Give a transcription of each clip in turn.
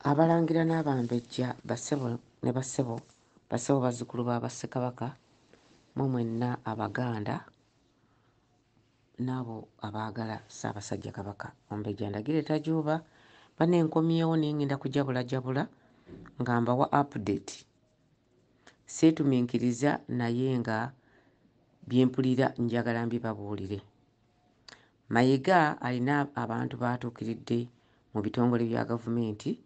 Abalangira n'Abambejja, bassebo ne bassebo, bassebo bazzukulu ba Bassekabaka, mmwe mwenna Abaganda n'abo abaagala Ssaabasajja Kabaka. Omumbejja Ndagire Tajuuba, banne nkomyewo naye ngenda kujabulajabula nga mbawa update. Seetuminkiriza naye nga bye mpulira njagala mbibabuulire. Mayega alina abantu b'atuukiridde mu bitongole bya gavumenti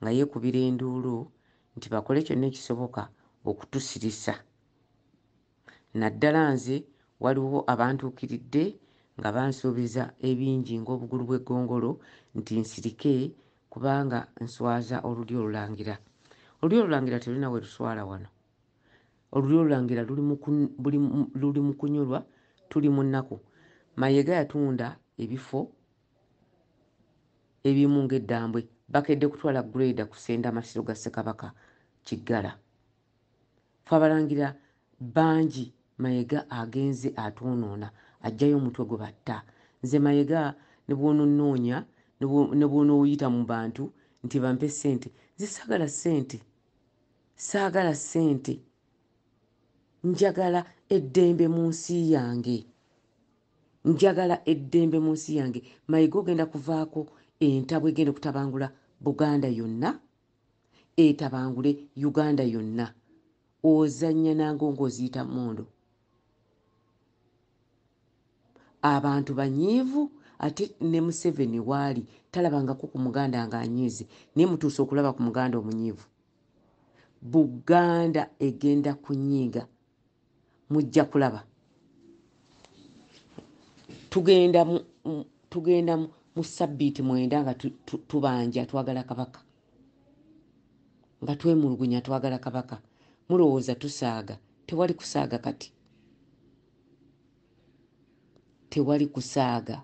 nga yeekubira enduulu nti bakole kyonna ekisoboka okutusirisa. Naddala nze waliwo abantuukiridde nga bansuubiza ebingi ng'obugulu bw'eggongolo nti nsirike kubanga nswaza Olulyo Olulangira. Olulyo Olulangira terulina we luswala wano. Olulyo Olulangira luli mu kunyolwa, tuli mu nnaku. Mayega yatunda ebifo ebimu ng'eddambwe bakedde kutwala grader kusenda amasiro ga Ssekabaka Kiggala. Ffe Abalangira bangi Mayega agenze atwonoona ajjayo omutwe gwe batta. Nze Mayega ne bw'ononnoonya ne bw'onooyita mu bantu nti bampe ssente, nze saagala ssente, saagala ssente. Njagala eddembe mu nsi yange. Njagala eddembe mu nsi yange. Mayiga ogenda kuvaako entabwe egenda okutabangula Buganda yonna, etabangule Uganda yonna. Ozannya nange ng'oziyita mmondo. Abantu banyiivu ate ne Museveni waali talabangako ku Muganda ng'anyiize naye mutuuse okulaba ku Muganda omunyiivu. Buganda egenda kunyiiga mujja kulaba. Tugenda mu, tugenda mu sabbiiti mwenda nga tubanja twagala Kabaka, nga twemulugunya twagala Kabaka. Mulowooza tusaaga? Tewali kusaaga kati, tewali kusaaga.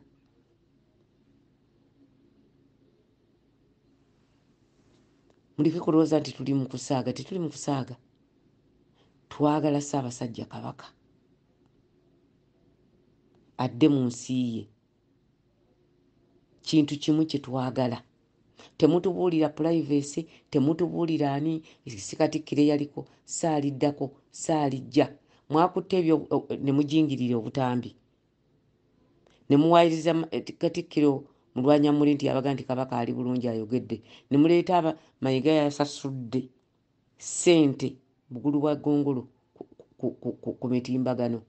Muleke kulowooza nti tuli mu kusaaga, tetuli mu kusaaga. Twagala Ssaabasajja Kabaka adde mu nsi ye. Kintu kimu kye twagala. Temutubuulira pulayiveesi, temutubuulira ani si Katikkiro eyaliko, saaliddako, saalijja. Mwakutte ebyo ne mujingirira obutambi. Ne muwaayiriza Katikkiro Mulwanyammuli nti yabaga nti Kabaka ali bulungi ayogedde. Ne muleeta aba Mayiga yasasudde ssente bugulu bwa ggongolo ku mitimbagano.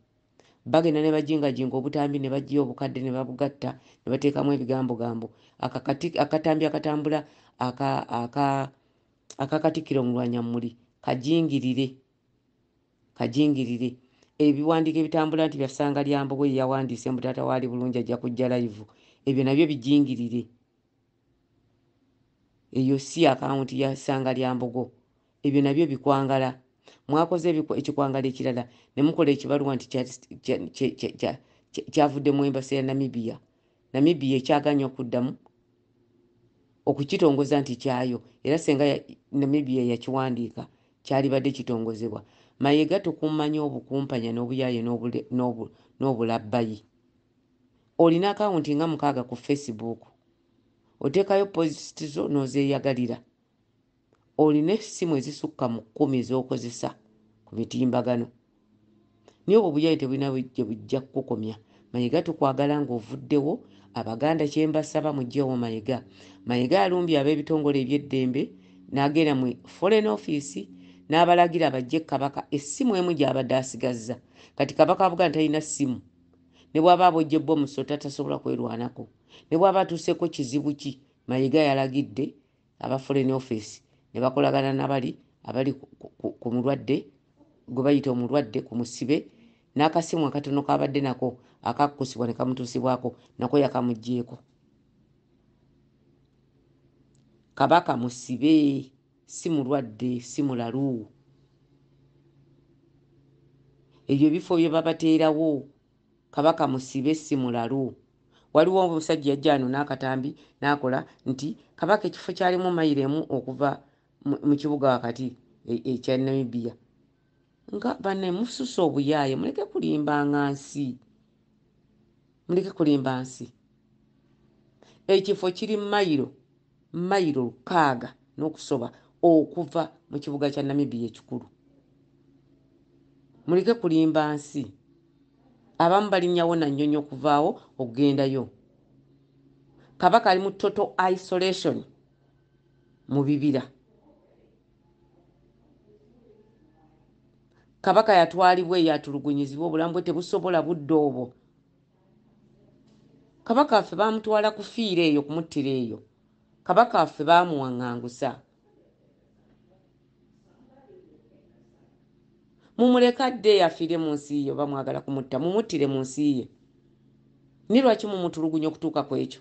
Bagenda ne bajingajinga obutambi ne baggya obukadde ne babugatta ne bateekamu ebigambogambo. Akatambi akatambula aka Katikkiro Mulwanyammuli kajingirire, kajingirire. Ebiwandiiko ebitambula nti bya Ssanga lya Mbogo ye yawandiise mbu taata we ali bulungi ajja kujja live, ebyo nabyo bijingirire. Eyo si akawunti ya Ssanga lya Mbogo, ebyo nabyo bikwangala. Mwakoze ekikwangala ekirala ne mukola ekibaluwa nti kyavudde mu embasi ya Namibia. Namibia ekyaganya okuddamu okukitongoza nti kyayo, era senga Namibia yakiwandiika kyalibadde kitongozebwa. Mayega tukumanya obukumpanya n'obuyaaye n'obulabbayi. Olina akawunti nga 6 ku Facebook, oteekayo post zo n'ozeeyagalira. Olina essimu ezisukka mu 10 z'okozesa ku mitimbagano, naye obwo obuyaaye tebulina gye bujja kukukomya. Mayiga tukwagala ng'ovuddewo. Abaganda kye mbasaba muggyewo Mayiga. Mayiga alumbye ab'ebitongole eby'eddembe n'agenda mu foreign office n'abalagira bajje Kabaka essimu emu gy'abadde asigazza. Kati Kabaka wa Buganda talina ssimu, ne bw'aba abojja bbo musota tasobola kwerwanako, ne bw'aba atuuseeko kizibu ki. Mayiga yalagidde aba foreign office ne bakolagana n'abali abali ku mulwadde gwe bayita omulwadde ku musibe, n'akasimu akatono k'abadde nako akakkusibwa ne kamutuusibwako nako yakamuggyeeko. Kabaka musibe, si mulwadde, si mulalu. Ebyo ebifo bye babateerawo, Kabaka musibe, si mulalu. Waliwo omusajja yajja wano n'akatambi n'akola nti Kabaka ekifo kyalimu mayiro emu okuva mu kibuga wakati ekya Namibia. Nga banne mususse obuyaaye, muleke kulimbanga nsi, muleke kulimba nsi. Ekifo kiri mayiro 6 n'okusoba okuva mu kibuga kya Namibia ekikulu. Muleke kulimba nsi. Abamu balinnyawo na nnyonyi okuvaawo okugendayo. Kabaka ali mu total isolation mu bibira. Kabaka yatwalibwa eyo atulugunyizibwa, obulamu bwe tebusobola budde obwo. Kabaka waffe baamutwala kufiira eyo, kumuttira eyo. Kabaka waffe baamuwaŋŋangusa. Mumuleke adde eyo afiire mu nsi ye, oba mwagala kumutta mumuttire mu nsi ye. Naye lwaki mumutulugunya okutuuka ku ekyo?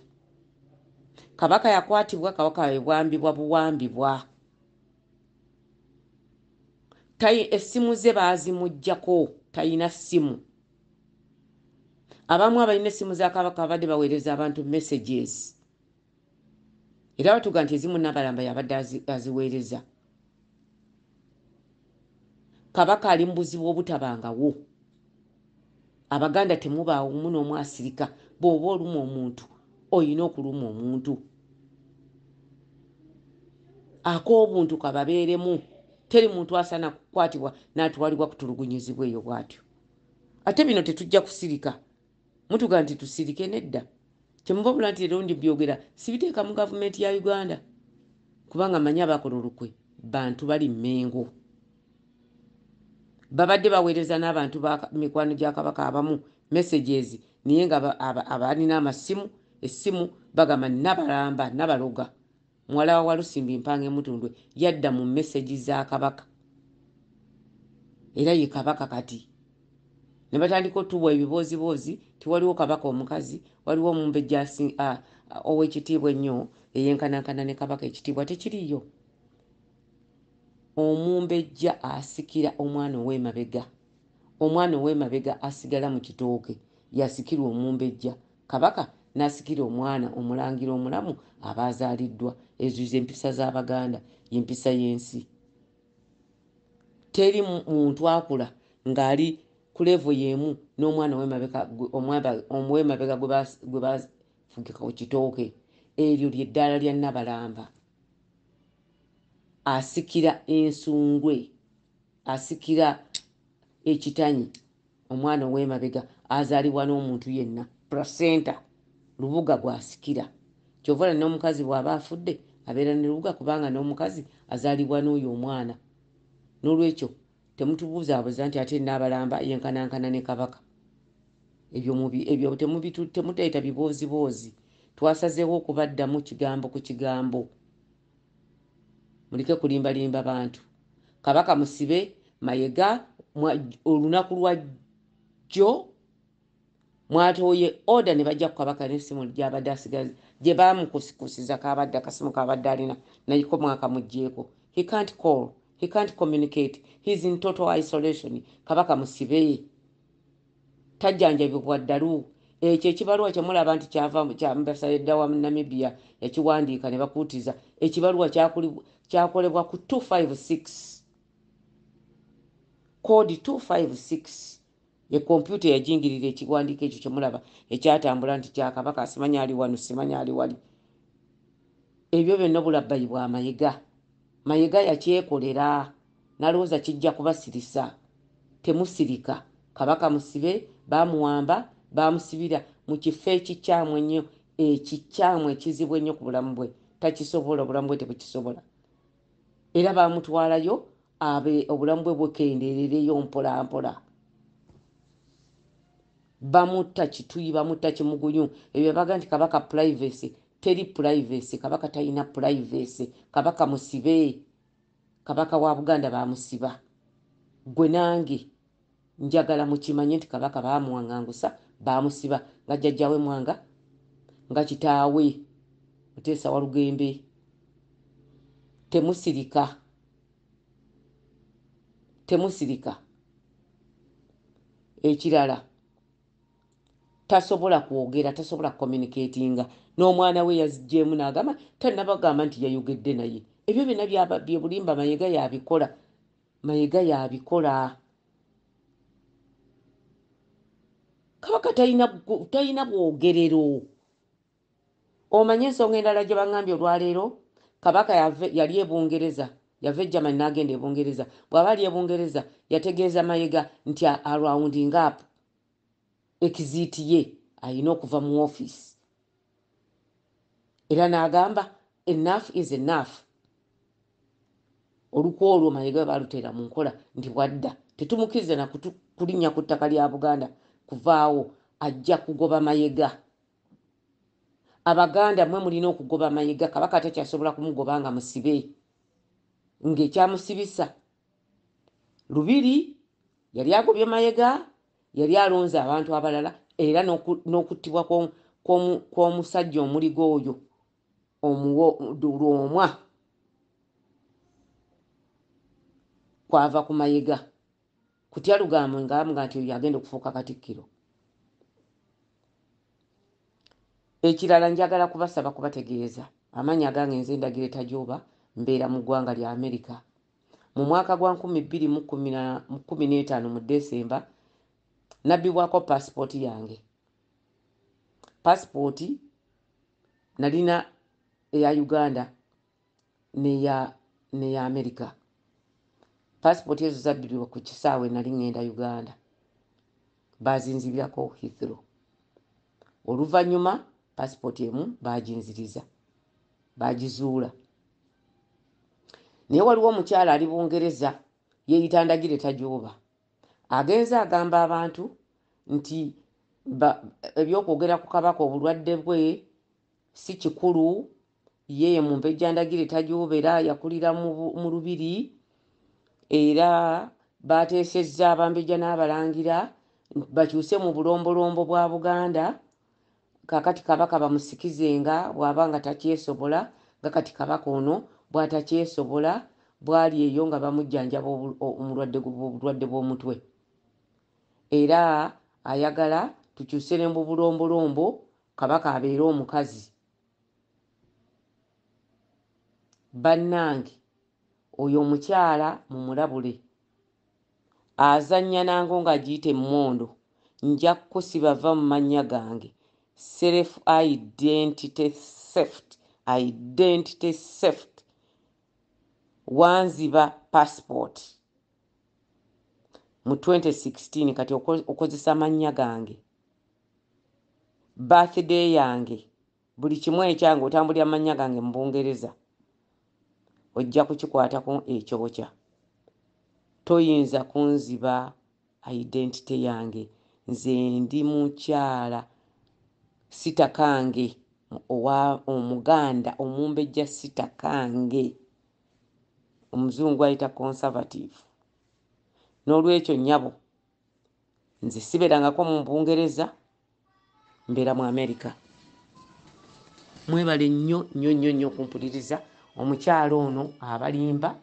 Kabaka yakwatibwa, kabaka we bwambibwa buwambibwa. Essimu ze baazimuggyako, talina ssimu. Abamu abalina essimu za kabaka babadde baweereza abantu messages. Era batuga nti ezimu Nabalamba yabadde aziweereza. Kabaka ali mu buzibu obutabangawo. Abaganda temubaawo omu n'omu asirika. Bw'oba oluma omuntu, olina okuluma omuntu. Ak'obuntu kababeeremu. Teri muntu asaana kukwatibwa n'atwalibwa kutulugunyizibwa eyo bw'atyo. Ate bino tetujja kusirika. Mutuga nti tusirike nedda. Kyemuva mulaba nti leero ndi byogera sibiteeka mu gavumenti ya Uganda. Kubanga mmanyi abakola olukwe bantu bali Mmengo. Babadde baweereza n'abantu ba mikwano gya Kabaka abamu messages naye nga abalina amasimu essimu bagamba Nabalamba Nabaloga muwala wa Walusimbi Mpange Mutundwe yadda mu message za Kabaka. Era ye Kabaka kati. Ne batandika otuwa ebibooziboozi ti waliwo Kabaka omukazi, waliwo omumbejja ow'ekitiibwa ennyo eyenkanankana ne Kabaka ekitiibwa tekiriiyo. Omumbejja asikira omwana ow'emabega. Omwana ow'emabega asigala mu kitooke yasikirwa omumbejja. Kabaka n'asikira omwana omulangira omulamu aba azaaliddwa. Ezo ze mpisa z'Abaganda, y'empisa y'ensi. Teri muntu akula ng'ali ku level y'emu n'omwana ow'emabega gwe bafugika ku kitooke. Eryo ly'eddaala lya Nabalamba. Asikira ensungwe, asikira ekitanyi, omwana ow'emabega azaalibwa n'omuntu yenna. Placenta lubuga gw'asikira. Ky'ova olaba n'omukazi bw'aba afudde abeera ne lubuga kubanga n'omukazi azaalibwa n'oyo omwana. Noolwekyo temutubuuzaabuuza nti ate Nabalamba yenkanankana ne Kabaka. Ebyo temuteeta bibooziboozi. Twasazeewo okubaddamu kigambo ku kigambo. Muleke kulimbalimba bantu. Kabaka musibe Mayega olunaku lwa jjo mwatooye order ne bajja ku Kabaka n'essimu gy'abadde asigaza gye baamukusikusiza kabadde akasimu kabadde alina nayiko mwakamuggyeeko. He can't call, he can't communicate, he's in total isolation. Kabaka musibe. Tajjanjabibwa ddalu. Ekyo ekibaluwa kye mulaba nti kyava kya ambassador wa Namibia yakiwandiika ne bakuutiza. Ekibaluwa kyakolebwa ku 256. Code 256. Ye kompyuta yajingirira ekiwandiiko ekyo kye mulaba ekyatambula nti kya Kabaka simanyi ali wano simanyi ali wali. Ebyo byonna bulabbayi bwa Mayega. Mayega yakyekolera n'alowooza kijja kubasirisa. Temusirika. Kabaka musibe baamuwamba baamusibira mu kifo ekikyamu ennyo ekikyamu ekizibu ennyo ku bulamu bwe. Takisobola, obulamu bwe tebukisobola. Era baamutwalayo abe obulamu bwe bukendeerereyo mpola mpola. Bamutta kituyi, bamutta kimugunyu. Ebyo baga nti Kabaka privacy, teri privacy, Kabaka talina privacy. Kabaka musibe. Kabaka wa Buganda baamusiba. Ggwe nange njagala mukimanye nti Kabaka baamuwaŋŋangusa, baamusiba nga jjajjaawe Mwanga, nga kitaawe Muteesa Walugembe. Temusirika. Temusirika. Ekirala tasobola kwogera, tasobola communicatinga. N'omwana we yaziggyemu n'agamba tannabagamba nti yayogedde naye. Ebyo byonna bye bulimba Mayega yabikola. Mayega yabikola. Kabaka talina bwogerero. Omanye ensonga endala gye baŋŋambye olwaleero? Kabaka yali e Bungereza, yava e Germany n'agenda e Bungereza. Bw'aba ali e Bungereza yategeeza Mayega nti arounding up exit ye, alina okuva mu office, era n'agamba enough is enough. Olukwo olwo Mayega baaluteera mu nkola nti bwadda tetumukkiriza na kulinnya ku ttaka lya Buganda kuvaawo, ajja kugoba Mayega. Abaganda mmwe mulina okugoba Mayega. Kabaka takyasobola kumugoba nga musibe, ng'ekyamusibisa Lubiri yali agobye Mayega, yali alonze abantu abalala, era n'okuttibwa kw'omusajja omuligo oyo Lwomwa kwava ku Mayega. Kutya lugambo ng'amuga nti oyo agenda okufuuka Katikkiro. Ekirala njagala kubasaba kubategeeza amannya agange. Nze Ndagire Tajoba, mbeera mu ggwanga lya Amerika. Mu mwaka gwa 2015 mu Desemba nabbibwako pasipooti yange. Pasipooti nalina eya Uganda neya Amerika. Pasipooti ezo zabbibwa ku kisaawe, nali ŋŋenda Uganda, bazinzibirako Heathrow. Oluvannyuma pasipooti emu baginziriza, bagizuula. Naye waliwo omukyala ali Bungereza yeeyita Ndagire Tajoba, agenze agamba abantu nti ebyokwogera ku Kabaka, obulwadde bwe si kikulu. Ye Mumbejja Ndagire Tajoba era yakulira mu lubiri, era bateesezza Abambejja n'Abalangira bakyuse mu bulombolombo bwa Buganda. Kakati Kabaka bamusikizenga bw'aba nga takyesobola, nga kati Kabaka ono bw'atakyesobola, bw'ali eyo nga bamujjanjaba obulwadde bw'omutwe, era ayagala tukyuse ne mu bulombolombo, Kabaka abeere omukazi. Bannange, oyo omukyala mumulabule, azannya nango ng'agiyita emmondo. Nja kukusiba, va mu mannya gange. Self identity theft, identity theft. Wanziba passport mu 2016, kati okozesa mannya gange, birthday yange, buli kimu ekyange otambulira mannya gange mu Bungereza. Ojja kukikwatako ekyokya. Toyinza kunziba identity yange. Nze ndi mukyala Sitakange owa Omuganda, Omumbejja Sitakange, omuzungu ayita conservative. N'olwekyo nnyabo, nze sibeerangako mu Bungereza, mbeera mu Amerika. Mwebale nnyo nnyo nnyo nnyo okumpuliriza. Omukyalo ono abalimba,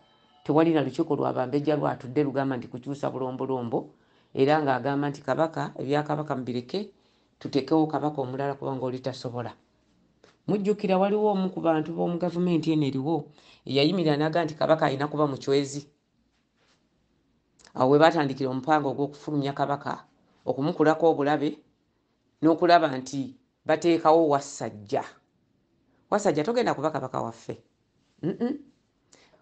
tewali na lukiiko lwabambejja lwatudde lugamba nti kukyusa bulombolombo, era ng'agamba nti Kabaka, ebyakabaka mubireke, tuteekewo kabaka omulala kubanga oli tasobola. Mujjukira waliwo omu ku bantu b'omu gavumenti eno eriwo eyayimirira n'agamba nti Kabaka alina kuba mucwezi. Awo we baatandikira omupango ogw'okufulumya Kabaka, okumukulako obulabe n'okulaba nti bateekawo Wassajja. Wassajja, togenda kuba kabaka waffe.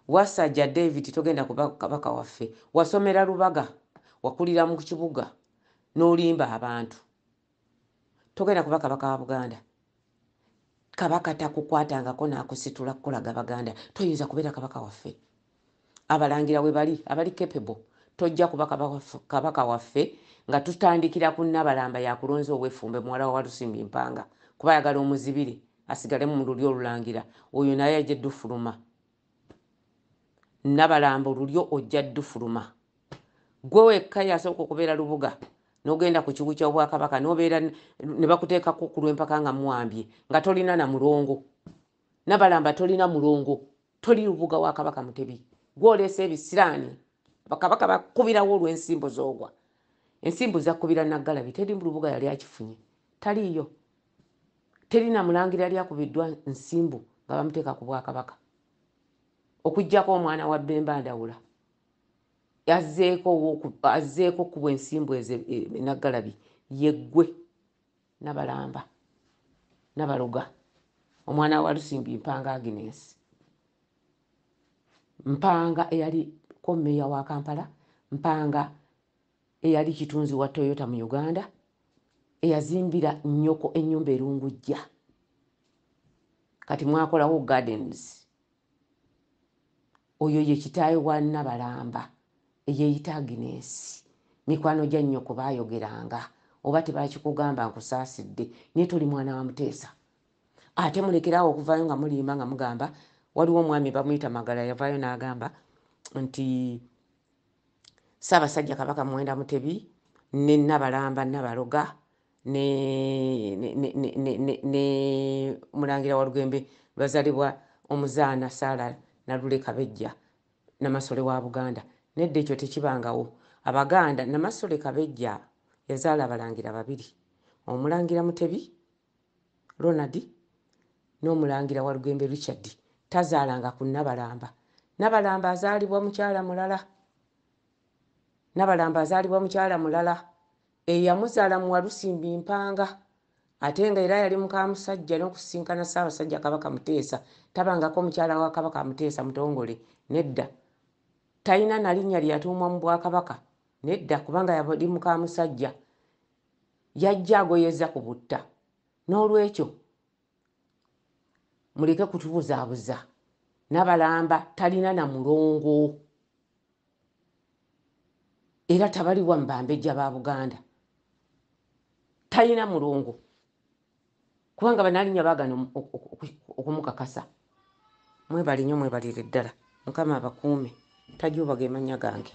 Wassajja David, togenda kuba kabaka waffe. Wasomera Lubaga, wakulira mu kibuga n'olimba abantu. Togenda kuba kabaka wa Buganda. Kabaka takukwatangako n'akusitula kukolaga Baganda. Toyinza kubeera kabaka waffe. Abalangira we bali abali capable. Tojja kuba kabaka waffe nga tutandikira ku Nabalamba yakulonza ow'Effumbe, muwala wa Walusimbi Mpanga, kuba ayagala omuzibire asigale mu lulyo olulangira. Oyo naye ajja ddufuluma. Nabalamba, olulyo ojja ddufuluma. Gwe wekka yasooka okubeera Lubuga n'ogenda ku kiwu ky'obwakabaka n'obeera ne bakuteekako ku lw'empaka nga muwambye, nga tolina na mulongo. Nabalamba, tolina mulongo, toli Lubuga wa Kabaka Mutebi. Gwoleesa ebisiraani, bakabaka bakubirawo olw'ensimbu z'ogwa. Ensimbu zakkubira Naggalabi, teri Lubuga yali akifunye, taliiyo. Teri na mulangira yali akubiddwa nsimbu nga bamuteeka ku bwakabaka, okugyako omwana wa Bemba Ndawula azzeeko kubwa ensimbu ezo Naggalabi. Yeggwe Nabalamba Nabaloga, omwana wa Lusimbi Mpanga Agnes. Mpanga eyaliko meeya wa Kampala, Mpanga eyali kitunzi wa Toyota mu Uganda, eyazimbira nnyoko ennyumba erungujja, kati mwakolawo gardens. Oyo ye kitaawe wa Nabalamba eyeeyita Agnes. Mikwano gya nnyoko baayogeranga, oba tebakikugamba nkusaasidde, naye toli mwana wa Muteesa. Ate mulekeraawo okuvaayo nga mulimba nga mugamba waliwo omwami bamuyita Magala yavaayo n'agamba nti Ssaabasajja Kabaka Muwenda Mutebi ne Nabalamba Nabaloga ne, ne, ne, ne, ne, ne, ne Mulangira Walugembe bazalibwa omuzaana Saala Nalule Kabejja Namasole wa Buganda. Nedda, ekyo tekibangawo. Abaganda, Namasole Kabejja yazaala abalangira babiri, Omulangira Mutebi Ronald n'Omulangira Walugembe Richard. Tazaalanga ku Nabalamba. Nabalamba azaalibwa mukyala mulala. Nabalamba azaalibwa mukyala mulala eyamuzaala mu Walusimbi Mpanga, ate nga era yali mukamusajja n'okusisinkana Ssaabasajja Kabaka Muteesa. Tabangako mukyala wa Kabaka Muteesa mutongole, nedda. Talina na linnya lye yatuumwa mu bwakabaka, nedda, kubanga yali mukamusajja. Yajja agoyeza ku butta. N'olwekyo muleke kutubuzaabuza. Nabalamba talina na mulongo era tabalibwa mu bambejja ba Buganda. Talina mulongo kubanga banalinnya baagana okumukakasa. Mwebale nnyo, mwebalire ddala. Mukama abakuume. Tajuuba ge mannya gange.